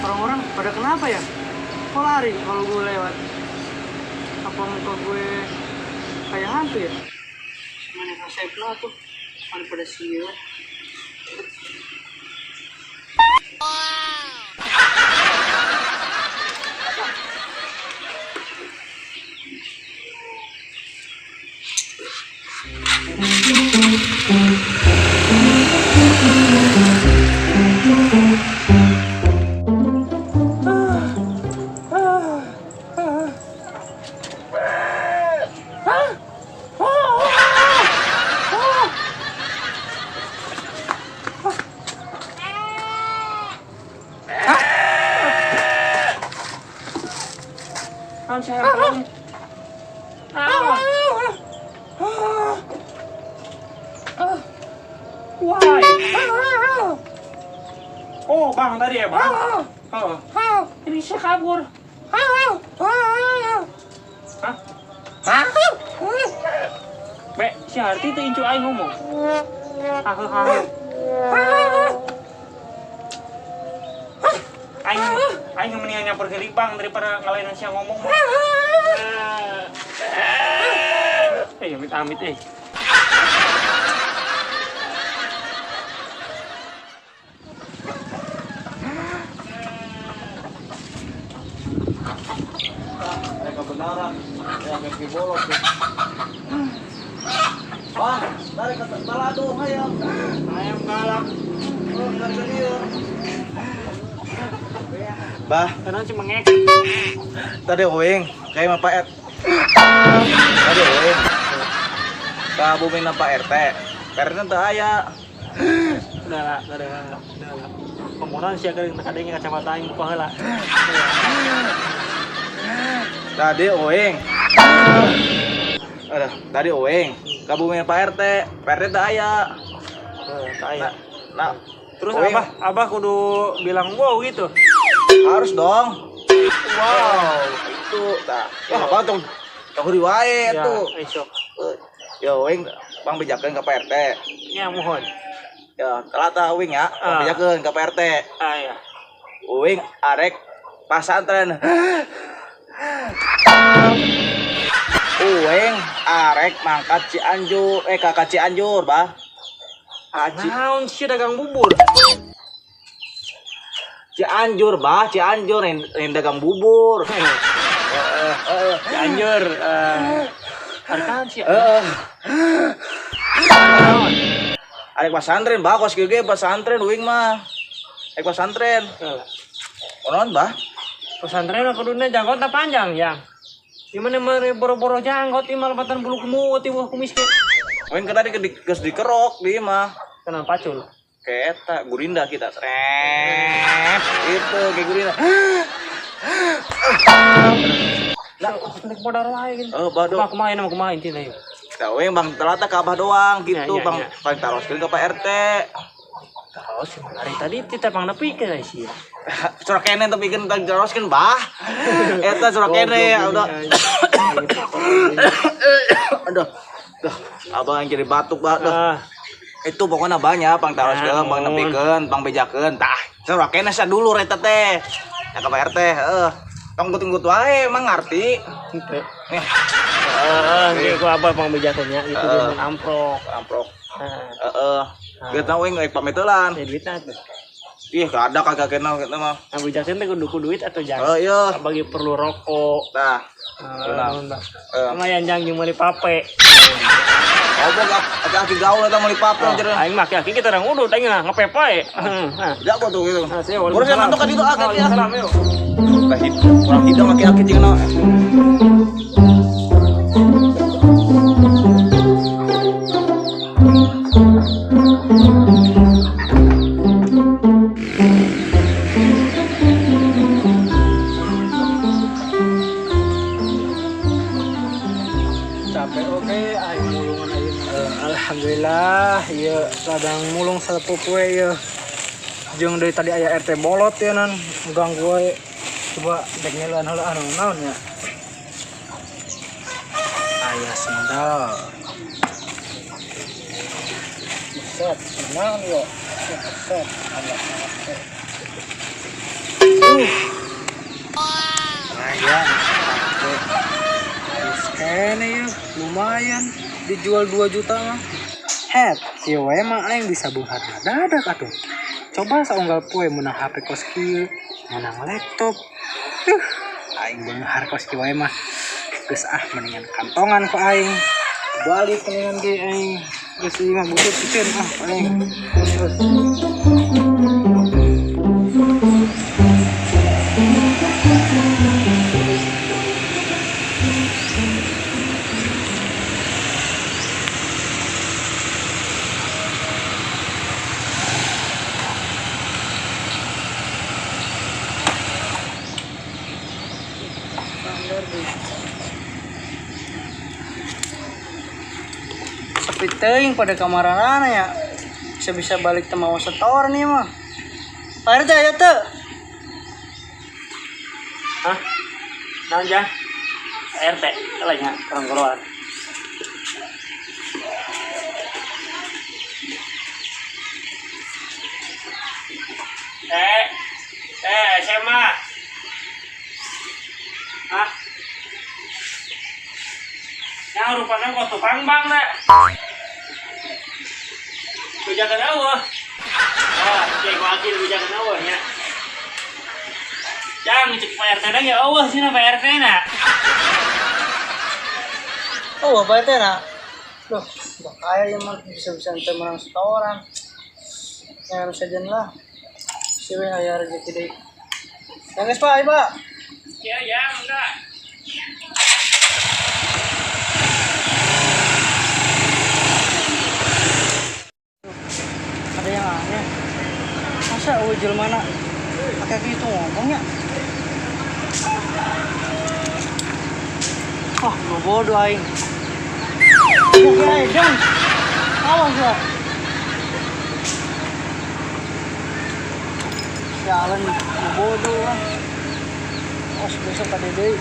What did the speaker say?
Orang-orang pada kenapa ya? Kok lari kalau gue lewat? Apa muka gue kayak hantu ya? Mana kasep lah tuh, mana pada sial. Why? Oh, bang tadi ya, bang? Oh. Ini saya kabur. Hah? Be, si Harti itu incu aing ngomong. Aing, aing mendingan nyamper ke bang daripada ngalahin si yang ngomong. Amit-amit eh. Kebenaran ya mimpi bolong tuh. Wah, tarik ke balado hayam. Ayam galak. Oh, tarik ke dia. Bah, karena cuma ngek. Tadi oing, kayak mah Pak R. Tadi oing. Ka bumi na Pak RT. Pak RT teu aya. Udah lah, udah lah, udah lah. Pemohonan sih agar kadangnya kacamata aing buka heula. Tadi oing. Aduh, tadi oing. Ka bumi Pak RT. Pak RT teu aya. Teu aya. Nah, terus oing. Abah kudu bilang wow gitu. Harus dong. Wow, itu tah. Wah, apa tong? Tong riwae tuh. Ya, ya oing bang bejakeun ka Pak RT. Ya, mohon. Ya, telat tah oing ya, bang bejakeun ka Pak RT. Ah, ya. Oing arek pasantren. Ueng arek mangkat Cianjur, kakak Cianjur, bah. Naon sih dagang bubur? Cianjur, bah, Cianjur yang dagang bubur. Cianjur, arek sih. Arek pasantren, bah, kos kieu ge pasantren uing mah. Arek pasantren. Onon, bah. Pesantren mah kuduna janggotna panjang ya. Gimana mere boro-boro janggot ieu mah lepatan bulu kumut ieu kumis ge. Uing tadi geus dikerok di mah. Kenal pacul. Keta gurinda kita. Trep. Itu kayak gurinda. Nah, nek modar wae gitu. Oh, bado. Bah kumaha nama kumaha intina ieu. Tah uing bang telata ka abah doang gitu, Ya, bang ya. Bang taroskeun ka Pak RT. Terus hari tadi kita pang nepi ke sih. Curah kene tapi kan taroskeun bah. Eta curah kene udah. Aduh. Duh, abang yang jadi batuk bah. Duh. Itu pokoknya banyak pang taroskeun, pang nepikeun, pang bejakeun. Tah, curah kene sia dulu eta teh. Ya ka Pak RT, heeh. Tong tunggu wae emang ngarti. Henteu. Nih, Heeh, ku abah pang bejakeun nya itu mun amprok. amprok. Heeh. Heeh. Duit na uing rek pamit heulaan. Ya duitna tuh. Ih, ada kagak kenal kita mah. Nah, bejakeun teh kudu ku duit atau jang? Oh iya. Bagi perlu rokok. Tah. Nah, lumayan jang jeung meuli pape. Obok aki-aki gaul eta meuli pape anjir. Aing mah aki-aki kita orang udut aing mah ngepepe. Heeh. Jago tuh gitu. Urus yang nonton ka ditu aki-aki. Salam yo. Kurang hidung aki-aki jeung naon. Capek oke aing mulungan aing. Alhamdulillah ieu ladang mulung sapopoe ieu. Jeung dari tadi aya RT bolot ya nan ganggu wae. Coba dek nyeluan heula anu naon nya. Aya sendal. Buset, naon ieu? Buset, Allah. Aya kene ya, lumayan dijual 2 juta mah. Het, kieu wae mah aing bisa beunghar dadak atuh. Coba saunggal poe meunang HP kos kieu, meunang laptop. Aing beunghar kos kieu wae mah. Geus ah mendingan kantongan ku aing. Balik mendingan ge aing. Geus ieu mah butut piceun ah aing. Sepi teuing pada kamarana ya. Bisa-bisa balik teu mawa setor nih mah. Pak RT aya teu? Hah? Naon jang? RT kalanya kurang keluar. SMA. Hah? Yang rupanya kok tukang bang nak? Kebijakan Allah. Oh, cek wakil kebijakan Allah nya. Jangan cek Pak RT ya Allah sih Pak RT nak. Oh, Pak RT nak. Loh, udah kaya ya mah bisa-bisa ente menang setoran. Yang sajen lah. Siwe aya rezeki deui. Nangis Pak, ayo Pak. Ya, ya, enggak. Ada yang aneh. Masa eueuh jelema pakai gitu ngomongnya? Wah, lu bodoh aing. Oke, dan awas ya. Jalan lu bodoh lah. Awas besok ka dede.